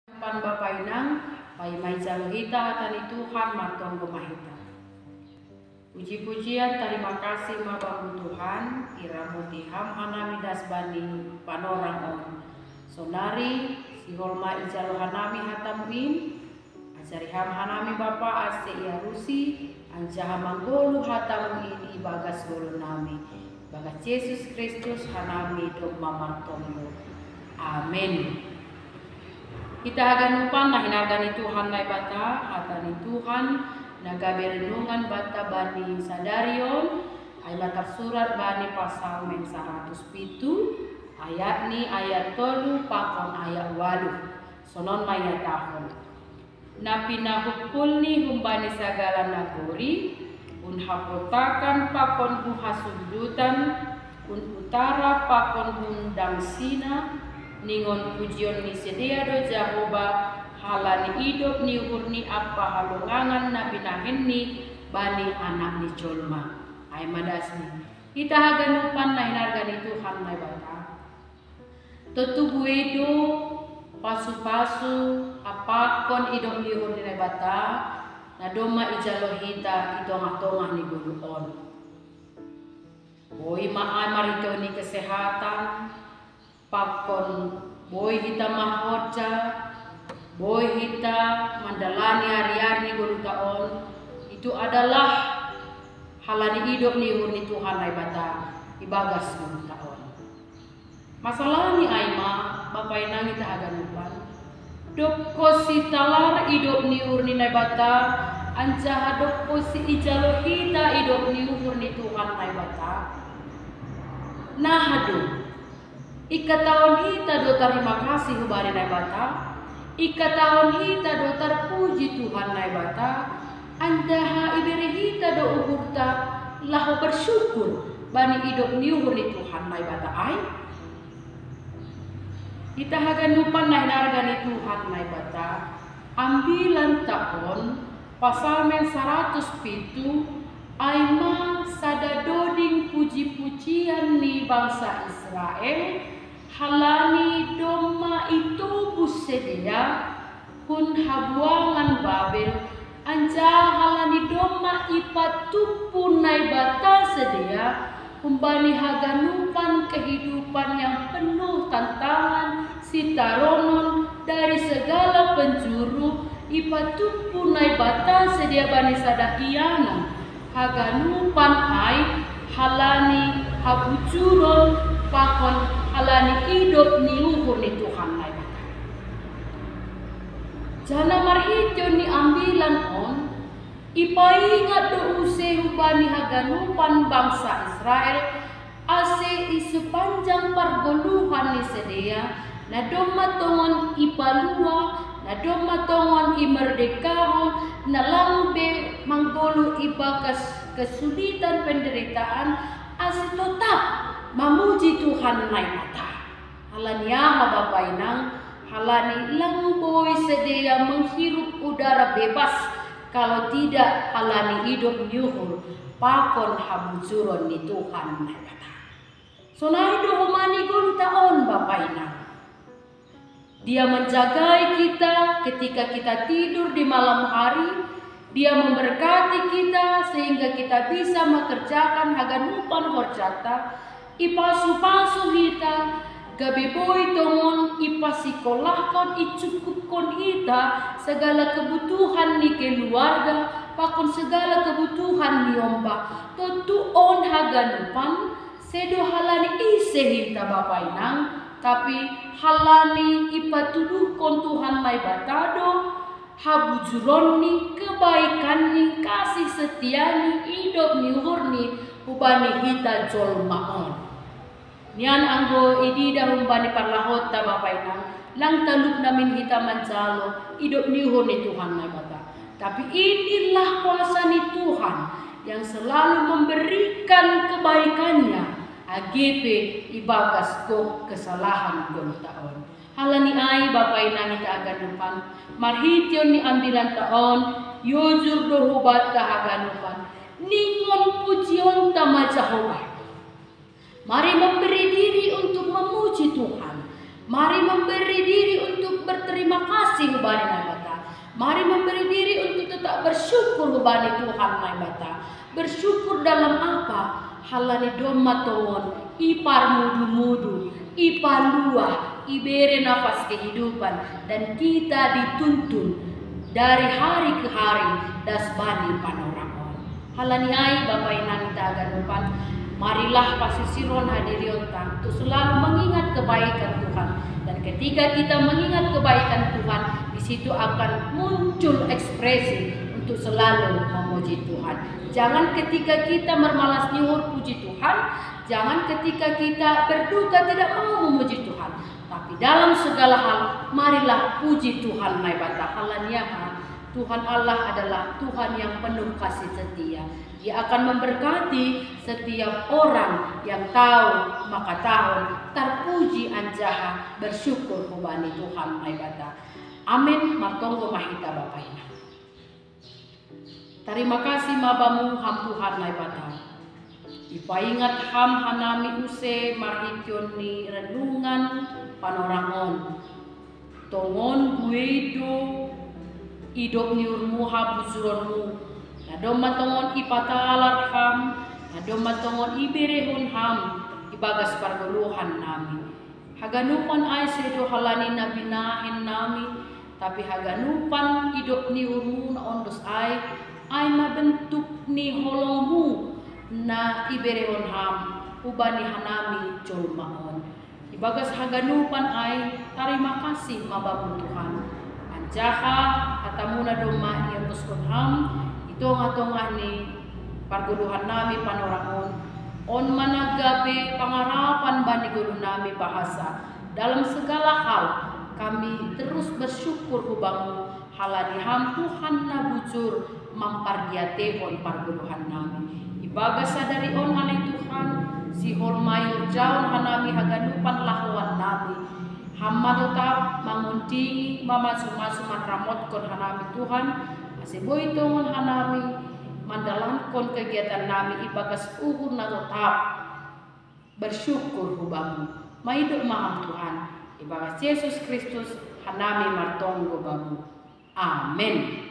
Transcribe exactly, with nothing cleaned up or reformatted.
Pan Bapa Inang, pai mai jalo hita hata ni Tuhan, martonggo ma hita. Puji-pujian, tarima kasih ma Bapa Tuhan, i ramoti Ham hanami das bani panorang on. Sonari, sihol ma ijalo hanami hatamu in, ajari Ham hanami Bapa ase ialusi, anjaha manggoluh hatamu in ibagas ngolu nami. Ibagas Jesus Kristus hanami domma martonggo. Amen. Hita haganupan na hinarga ni Tuhan Naibata, hata ni Tuhan na gabe renungan banta bani sadari on, ai ma tarsurat bani Psalmen saratus pitu, ayatni ayat tolu pakon ayat ualuh. Sonon ma ihatahon. Na pinahumpulni humbani sagala nagori, hun hapotakan pakon hun hasundutan, hun utara pakon hun dangsina, ningon pujion ni sidea do Jahowa, halani idop ni uhurni ampa halongangan na binahenni bani Anak ni jolma. Ai ma dasni. Hita haganupan na hinarga ni Tuhan Naibata. Tontu buei do pasu-pasu pakon idop ni uhur ni Naibata, na domma ijalo hita i tongah-tongah ni ngolu on. Boi ma ai marhitehon ni kesehatan, pakon boi hita mahorja, boi hita mandalani ari-ari ni ngoluta on, itu adalah halani idop ni uhur ni Tuhan Naibata ibagas ngoluta on. Masalahni ai ma, Bapa Inang hita haganupan. Dokko sitalar idop ni uhur ni Naibata, anjaha dokko siijalo hita idop ni uhur ni Tuhan Naibata. Nah, aduh. Ikataon hita do tarima kasih hubani Naibata, ikataon hita do tarpuji Tuhan Naibata, anjaha ibere hita do uhurta laho bersyukur bani idop ni uhur ni Tuhan Naibata ai. Hita haganupan na hinarga ni Tuhan Naibata, ambilanta on, Psalmen saratus pitu, ai ma sada doding puji-pujian ni bangsa Israel, halani domma itobus sidea hun habuangan Babel, anjaha halani domma ipatumpu Naibata sidea, humbani haganupan kehidupan yang penuh tantangan, sitaronon dari segala penjuru, ipatumpu Naibata sidea bani sada ianan, haganupan ai halani habujuron pakon halani idop ni uhur ni Tuhan Naibata. Janah marhitehon ni ambilan on, ipaingat do use hubani haganupan bangsa Israel, ase i sepanjang pargoluhan ni sidea, na domma tongon ipalua, na domma tongon imerdekahon, na lang be manggoluh ibagas kesulitan penderitaan, ase totap mamuji Tuhan Naibata. Halani aha, Bapa Inang? Halani lang boi sidea menghirup udara bebas, kalau tidak halani idop ni uhur pakon habujuron ni Tuhan Naibata. Sonai do homa ni ngoluta on, Bapa Inang. Dia menjagai kita ketika kita tidur di malam hari, Dia memberkati kita sehingga kita bisa mengerjakan haganupan horjata, ipasu-pasu hita, gabe boi tongon ipasikolahkon, icukupkon hita segala kebutuhan ni keluarga, pakon segala kebutuhan ni omba. Tontu on haganupan, sedo halani ise hita, Bapa Inang, tapi halani ipatuduhkon Tuhan Naibata do habujuronni, kebaikanni, kasih setiani, idop ni uhurni hubani hita jolma on. Nian anggo ididah humbani parlahonta, Bapa Inang, lang talupna min hita manjalo idop ni uhur ni Tuhan Naibata. Tapi inilah kuasa ni Tuhan yang selalu memberikan kebaikannya, age pe ibagas gok kesalahan ngoluta on. Halani ai, Bapa Inang hita haganupan, marhitehon ni ambilanta on, iojur do hubanta haganupan, ningon pujionta ma Jahowa. Mari memberi diri untuk memuji Tuhan. Mari memberi diri untuk berterima kasih hubani Naibata. Mari memberi diri untuk tetap bersyukur hubani Tuhan Naibata. Bersyukur dalam apa? Halani domma tongon iparmudu-mudu, ipaluah, ibere nafas kehidupan, dan kita dituntun dari hari ke hari das bani panorang on. Halani ai, Bapa inang ita haganupan, marilah pasisirhon hadirionta untuk selalu mengingat kebaikan Tuhan. Dan ketika kita mengingat kebaikan Tuhan, di situ akan muncul ekspresi untuk selalu memuji Tuhan. Jangan ketika kita mermalas nyuhur puji Tuhan, jangan ketika kita berduka tidak mau memuji Tuhan. Tapi dalam segala hal, marilah puji Tuhan Naibata. Halani aha? Tuhan Allah adalah Tuhan yang penuh kasih setia. Dia akan memberkati setiap orang yang tahu makatahon tarpuji anjaha bersyukur hubani Tuhan Naibata. Amin. Martonggo ma hita, Bapa inang. Tarima kasih ma Bamu, Ham Tuhan Naibata. Ipaingat Ham hanami use marhiteon ni renungan panorang on. Tongon buei do idop ni uhurmu, habujuronmu, na domma tongon ipatalar Ham, na domma tongon iberehon Ham ibagas pargoluhan nami. Haganupan ai sedo halani na binahen nami, tapi haganupan idop ni uhurmu na ondos ai, ai ma bentuk ni holongmu na iberehon Ham hubani hanami jolma on. Ibagas haganupan ai, tarima kasih ma Bamu Tuhan. Anjaha hataMuna domma iondoskon Ham di tongah-tongah ni pargoluhan nami panorang on. On ma na gabe pangarapan bani golu nami bahasa dalam segala hal kami terus bersyukur hu Bamu, halani Ham Tuhan na bujur mampardiatehon pargoluhan nami. Ibagas sadari on ale Tuhan, sihol ma iorjahon hanami haganupan lahoan nami. Ham ma totap mangondingi, mamasu-masu, manramotkon hanami Tuhan, ase boi tongon hanami mandalankon kegiatan nami ibagas uhur na totap bersyukur hu Bamu. Maidop ma Ham Tuhan, ibagas Jesus Kristus hanami martonggo Bamu. Amen.